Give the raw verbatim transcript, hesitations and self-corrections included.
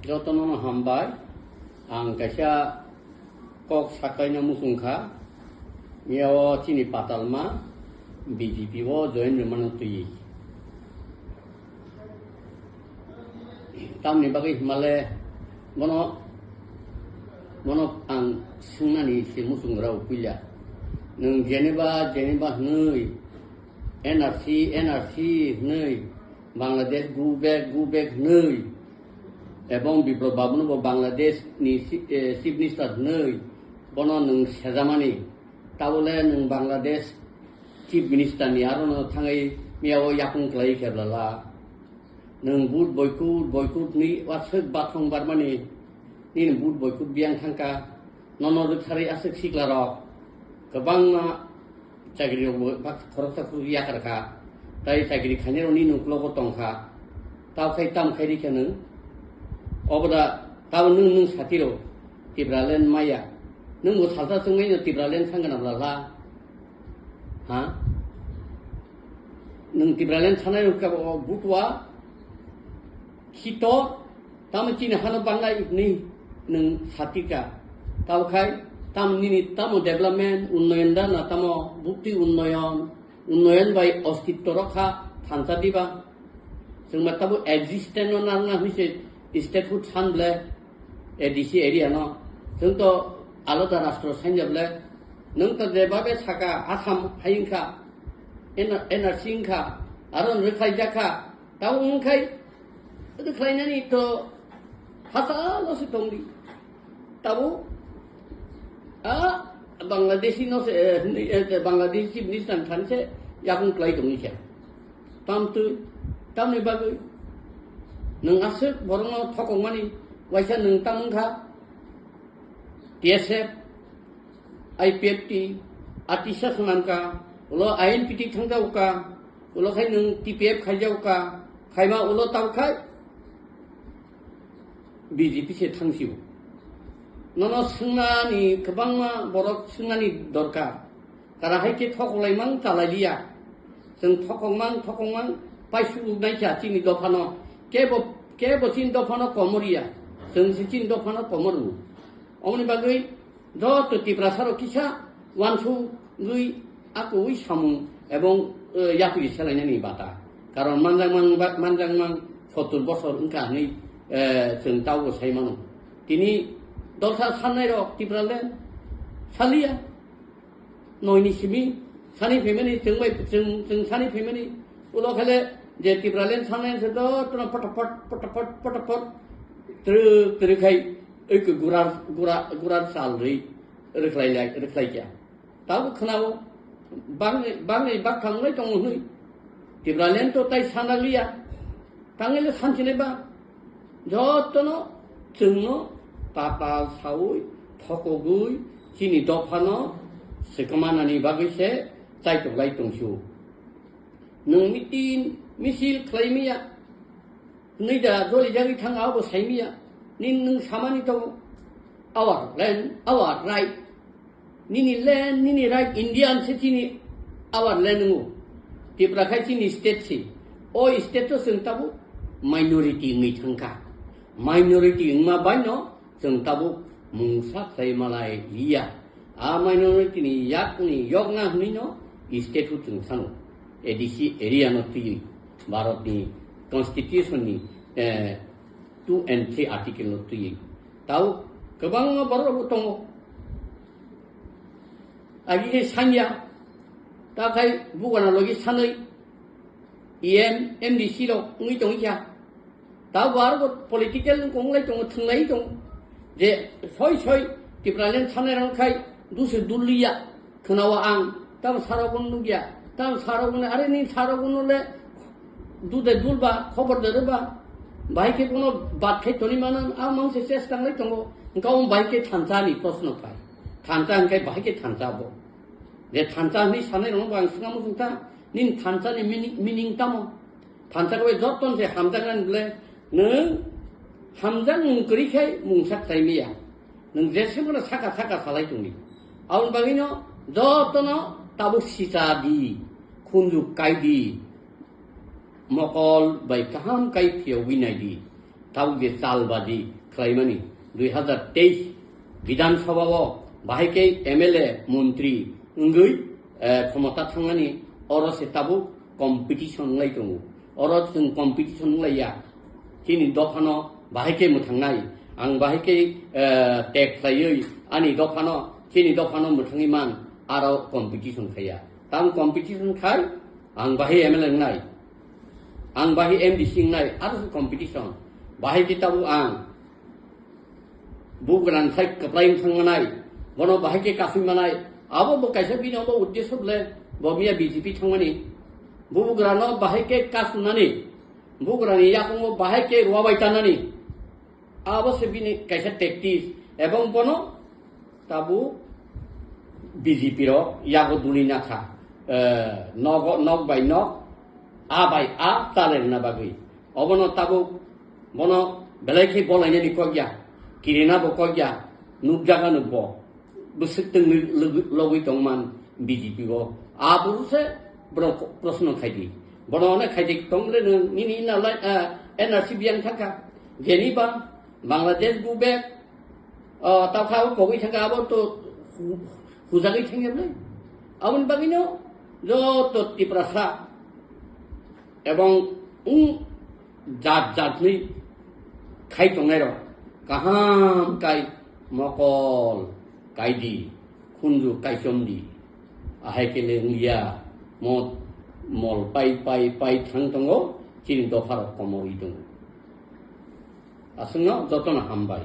Jotono no hambai. Ang kaisa kok sakaina muchung kha. Miyao chini patalma B J P o join rwmano twi. Tamni bagwi himale bono, bono ang swngnani se muchung rao puila. Nwng Geneva, Geneva hwnwi, N R C, N R C hwnwi, Bangladesh go back, go back hwnwi, ebong Biplab Babuno bo Bangladesh ni si-, eh, Chief Minister hwnwi, bono nwng sejamani. Tabole nwng Bangladesh Chief Minister ni aro no thangwi miyao yakung kwlai khe blala. Nwng vote boycott, boycott ni waswk bathong barmani nini vote boycott biyang thangka. Nono rwkharwi aswk sikla rok kwbangma chakri rok bo bak khoroksa khoroksa yakar kha. Tai chakri khainai rok nini uklogo tong kha. Tao khai tam khai rikha nwng. Oboda tao nwng nwng satiro Tipraland maya. Nwng bo salsa chwngwi no Tipraland thangna blala. Ha? Nwng Tipraland sanai rok ka bo butwa khito tamo chini hano bangai ni nwng satika. Tao khai tam nini tamo development unnoyon da na tamo bukti unnoyon, unnoyon bai ostitto rokha thansa diba. Chwngma tabo existence no nangna hwnwi se statehood san ble A D C area no. Chwng to alada rastro sanja ble. Nwng to je babe saka Assam hai wngkha, N-, N R C wngkha, aro rwkhlai jakha. Tabo wngkhai rwkhlainani to hasalo se tongdi. Tabo a Bangladeshi no se, eh, eh, Bangladeshi Chief Minister thanse yakung klai tongni khe. Tamtwi, tamni bagwi nwng aswk borokno thokokmani waisa nwng tam wngkha T S F, I P F T, atisa swnamkha, ulo I N P T thangjaukha, ulo khai nwng T P F khaijaukha, khaima ulo tabkhai B J P se thangsio. Nono swngnani kwbangma borok swngnani dorkar. Kara hai khe thokoklaimang chalai liya. Chwng thokokmang, thokokmang paisuknai kha chini dophano. Kebo, kebo chini dophano komor ya. Chwng se chini dophano komor rw. Omoni bagwi joto Tiprasa rok kisa wansugwi akoi samung ebong, eh, yapri selainani bata. Karon manjakmang ba-, manjakmang sottur bosor wngkha hwnwi, eh, chwng taubo sai mano. Tini dolsa sannai rok Tipraland saliya. Noini simi sani phaimani, chwng bai, chwng, chwng sani phaimani. Ulo khale je Tipraland sanai se do tuna potopot, potopot, potopot. Tru, tru khai, oi ko gurar, gura, gurar sal ri, rwkhlai lai, rwkhlai kya. Tabo khwnao, bangni, bangni bakthang lai tongo hwnwi. Tipraland to tai sana liya. Tangile sanchine ba. Jotono chwngno patal saui, thokogwi, chini dophano swkmanani bagwi se chaitok lai tongsu. Nwng mitin, misil khlai miya. Nui da joli jagwi thang abo sai miya. Nin nwng samani tongo. Our land, our right. Nini land, nini right, Indian se chini our land wngo. Tipra khai chini state se. O state o chwng tabuk minority wngwi thangkha. Minority wngma baino chwng tabuk mungsa khlai malai liya. A minority ni yakni yokna hwnwi no state o chwng thano. A D C area no twiwi Bharat ni constitution ni, eh, two and three article no twiwi. Tau kwbangma borok rok tongo. Agi khe sanya, ta khai bugana logi sanwi, E M, M D C rok wngwi tongwi kha. Ta bo aro bo political wng lai tongo, thwnglai tongo. Je soi soi Tipraland sanai rok khai dusu dulliya, khwnao ang, tamo sarok bono nukya, tamo sarok bono, are ni sarok bono le dude dulba, khobor de rwba, bahai khe bono bat khai toni manang, a mang se chesta wng lai tongo. Hwnkha omo bahai khe thansa ni proshno phai. Thansa hwnkhe bahai khe thansa bo. Je thansa hwnwi sanai rokno bo ang swngna muchung kha, nini thansa ni meaning, meaning tamo? Thansa khe joto se hamjaknani bwle nwng hamjakmung kwrwi khai mungsa khlai maya. Nwng jese bono saka saka salai tongdi. Aboni bagwino jotono tabuk sicha di, khunju kai di. Mokol bai kaham kai phiyogwi nai di. tabuk je chalbaji khlaimani, dui hazar teis Bidhan Sabha o bahai khe M L A montri wngwi, eh, khomota thangmani, oro se tabuk competition wngwi tongo. Oro chwng competition wngwi ya. Chini dophano bahai khe mwthangnai, ang bahai khe, eh, tek khlaiwi ani dophano, chini dophano mwthangwi man, aro competition khaiya. Tamo competition khai, ang bahai M L A wngnai, ang bahai M D C wngnai, aro se competition. Bahai khe tabuk ang Bubagrani sai kwplai wng thangmanai, bono bahai khe kasui manai, abo bo kaisa bini obo uddesho bole, bo miya B J P thangmani. Bubagrano bahai khe kasunani, Bubagrani yakungo bahai khe ruwa bai tanani, abo se bini kaisa tactics, ebong bono tabuk B J P rok yago duli nakha, eh, nogo, nok bai nok, a bai a chale rwna bagwi. Obono tabuk bono belai khe bolainani kok ya, kirina bo kok ya, nukjaga nukbo, bwswk twngwi logwi, logwi tongman B J P o. Aboro se borok proshno khaidi. Bono onek khaidi tongre nwng nini ina lai, ah, N R C biyang thangkha. Jeniba Bangladesh bu bek, ah, tawkha o kogwi thangkha abo to hu-, hujagwi thangya bwle. Aboni bagwino joto Tiprasa ebong wng jat jatni khai tongnairok kaham kai mokol kaidi, khunju kaichomdi, ahai khe le wngya, mo mol pai pai pai thang tongo, chini dopharok komorwi tongo. Aswkno jotono hambai.